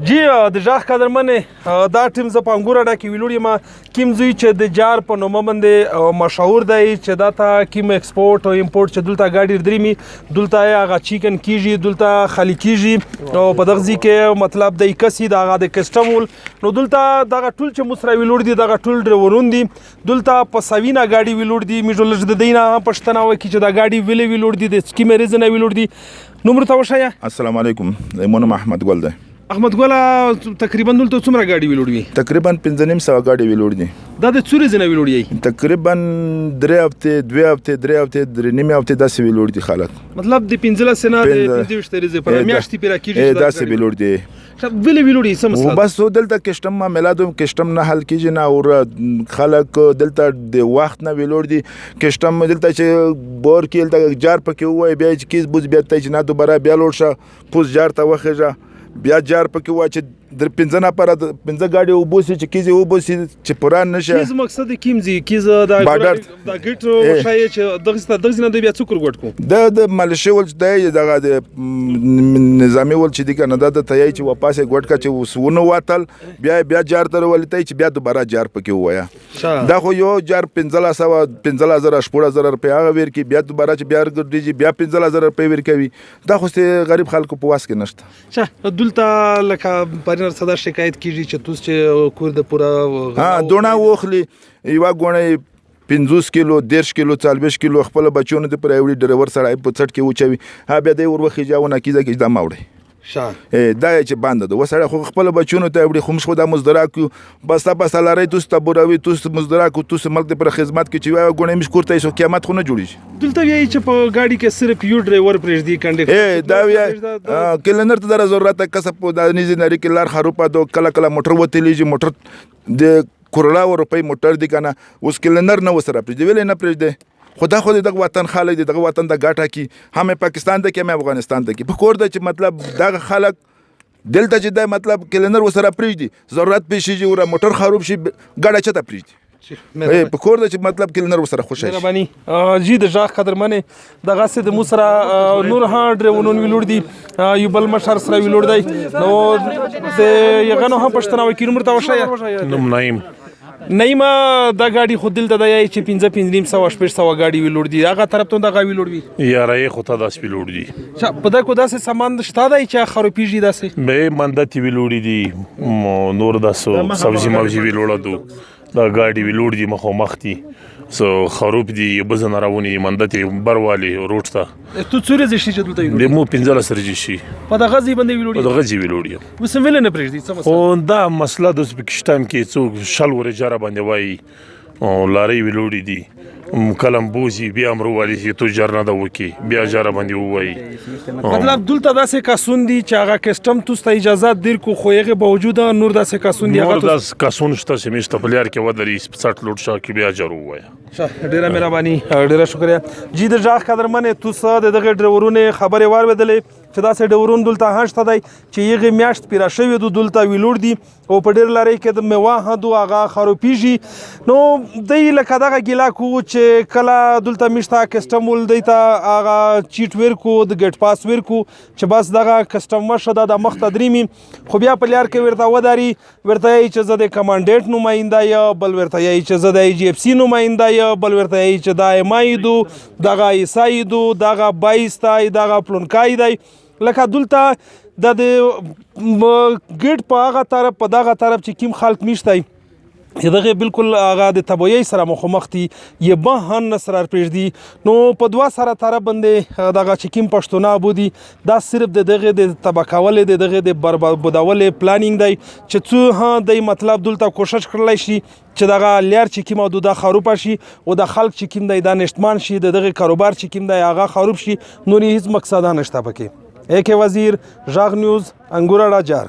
جی د ژغ قدرمنې، دا ټیم زه په انګور اډه کې ویلوړ یم، کیم زوی چې د جار په نوم باندې مشهور دی، چې دا ته کیم ایکسپورټ او امپورټ چې دلته ګاډي دریمي، دلته هغه چیکن کیږي، دلته خالی کیږي او په دغه ځای کې مطلب د کسي دغه د کسټم ول. نو دلته دغه ټول چې موږ سره ویلوړ دي، دغه ټول ډرایورون دي. دلته په سوینا ګاډي ویلوړ دي. موږ لږ د دینه هم پښتنه وکړي چې دا ګاډي ویلې ویلوړ دي، د سکیم ریزنه ویلوړ دي. نوم ورته وښیه. السلام علیکم، زما نوم احمد ګل دی. احمد ګله، تقریبا دلته څومره ګاډي ویلوړ وي؟ تقریبا 550 ګاډي ویلوړ دي. دا د څو ورځې نه ویلوړ یي؟ تقریبا 3 هفتې، 2 هفتې، 3 هفتې، 3.5 هفتې داسې ویلوړ دي خلک. مطلب د 15 نه د 25 ورځې پر میاشتې پیرا کیږي. داسې ویلوړ دي. ویلې ویلوړ یې، څه مسله؟ بس دلته کسټم معاملات هم کسټم نه حل کیږي نه، اور خلک دلته د وخت نه ویلوړ دي. کسټم دلته چې بور کې دلته جار پکې وای، بیا چې کیس بوز، بیا ته چې نه دوباره بیا لوړ شه، پوز جار ته وخیژه، بیا جار پکې وای چې در پنځه نفره پنځه ګاډي وبوسي چې کیزې وبوسي چې پوره نشه. کیز مقصد کیم زی کیز دا بارډر. دا ګټ وشای چې دغه نه بیا څوک ګټ کو؟ د ملشي ول دی، دغه د نظامی ول چې دی کنه، دا د تیای چې واپس ګټ کا چې وسونه واتل، بیا بیا جار تر ولې ته چې بیا دوباره جار پکې وایا. دا خو یو جار 1500، 15,000، 16,000 روپۍ هغه ور کې، بیا دوباره چې بیا ګرځي بیا 15,000 روپۍ ور کوي. دا خو غریب خلکو په واس کې نشته. شه، دلته لکه پرینر صدا شکایت کیږي چې توس چې کور د پورا ها دونه وخلی، یو غونه 50 کیلو، 30 کیلو، 40 کیلو خپل بچونو ته پر وړي. ډرایور سره په څټ کې وچوي، ها بیا دی ور وخیجاونه کیږي چې دا ماوړي. دا چې باندې ده وسړی خو خپل بچونو ته وړي، خو موږ خو دا مزدراک یو. بس تا بس لارې توس ته بوروي، توس مزدراک، توس ملک پر خدمت کې چې غونه مش کورته شو، قیامت خو نه جوړیږي. دلته وی چې په ګاډي کې صرف یو ډرایور پرېږدي، کنډکټر؟ اے دا وی کلنر ته در ضرورت کسب په دا نيزي نری کې لار خروپا دو، کله کله موټر وتلیږي. موټر د کروڑا روپۍ موټر دی کنه، اوس کلنر نه وسره پرېږدي، ویلې نه پرېږدي. خو دا خو دغه وطن خلک دي، دغه وطن د ګټه کی هم پاکستان ته کې هم افغانستان ته کې. په کور ده چې مطلب دغه خلک دلته چې د مطلب کلنر وسره پرېږدي، ضرورت پېښیږي ور موټر خراب شي، ګاډه چته پرېږدي. په کور ده چې مطلب کلنر وسره خوشی شي. مهرباني جی. د ژغ قدرمنې، دغه سه د موسره نور ها ډریونون ویلوړ دي، یو بل مشر سره ویلوړ دی، نو د یغنو هم پښتنه وکیل مرته وشایه. نوم نعیم. نیمه دا ګاډي خو دلته دی چې 5، 550، 600 ګاډي ویلوړ دي، هغه طرف ته دغه ویلوړ وي. یاره یې خو ته داس ویلوړ دي. په دا کو داسې سامان شته دی چې خرابېږي داسې؟ به مندتي ویلوړ دي، نور داسو سبزی مبزی ویلوړ دو. دا ګاډي ویلوړ دي، مخ مخ دي، سو خروب دي، بزن راونی مندتي بروالي روټ ته. ته څو ورځې شي چې دلته ویلوړ؟ د مو 15 ورځې شي. په دغه ځای باندې ویلوړ؟ په دغه ځای ویلوړ یم. اوس هم ویل نه پرېږدي، څه مسله؟ خو دا مسله د ازبکستان کې څوک 20 ورځې جاره باندې وایي او لارې ویلوړې دي، کلم بوزي بیا امر والي چې تجار نه دا وکي، بیا جاره باندې وایي. مطلب دلته داسې کسون دي چې هغه کسټم توس ته اجازه دیر کو، خو هغه باوجود نور داسې کسون دي نور هغه داس کسون شته چې میشته په لار کې ودري، څټ لوټ شا کې بیا جارو وایي. ډیره مهرباني، ډیره شکریہ جی. د ژغ قدرمنې، توس د دغه ډریورونو خبرې واورېدلې چې داسې ډریورون دلته هم شته دی چې یغه میاشت پیرا شوی دو، دلته ویلوړ دي او په ډیر لارې کې د میوه هندو هغه خروپیږي. نو دی لکه دغه ګیله کو چې کله دلته میشته کسټم ول دی ته هغه چیټ ورکو، د ګټ پاس ورکو چې بس دغه کسټم وشه د مخ ته دریمي، خو بیا په لار کې ورته وداري، ورته یې چې زه د کمانډیټ نماینده یم، بل ورته یې چې زه د ای جی اف سی نماینده یم، بل ورته یې چې دا ام آی دو، دغه ایس آی دو، دغه بایستای، دغه پلونکای دی. لکه دلته د ګیټ په هغه طرف، په دغه طرف چې کیم خلک میشته دغه بالکل هغه د تبویۍ سره مخامخ دي، یې به هم نه سره پرېږدي. نو په دوه سره طرف باندې دغه چې کیم پښتونه آبودي، دا صرف د دغه د تبکولې، د دغه د بربادولې پلانینګ دی چې څو ها دی مطلب دلته کوشش کړلی شي چې دغه لیار چې کیم او دا خروپه شي او د خلک چې کیم دی دا نشتمان شي، د دغه کاروبار چې کیم دی هغه خروب شي. نور هیڅ مقصد نشته پکې. ایک وزیر، ژغ نیوز، انګوراړه، جار.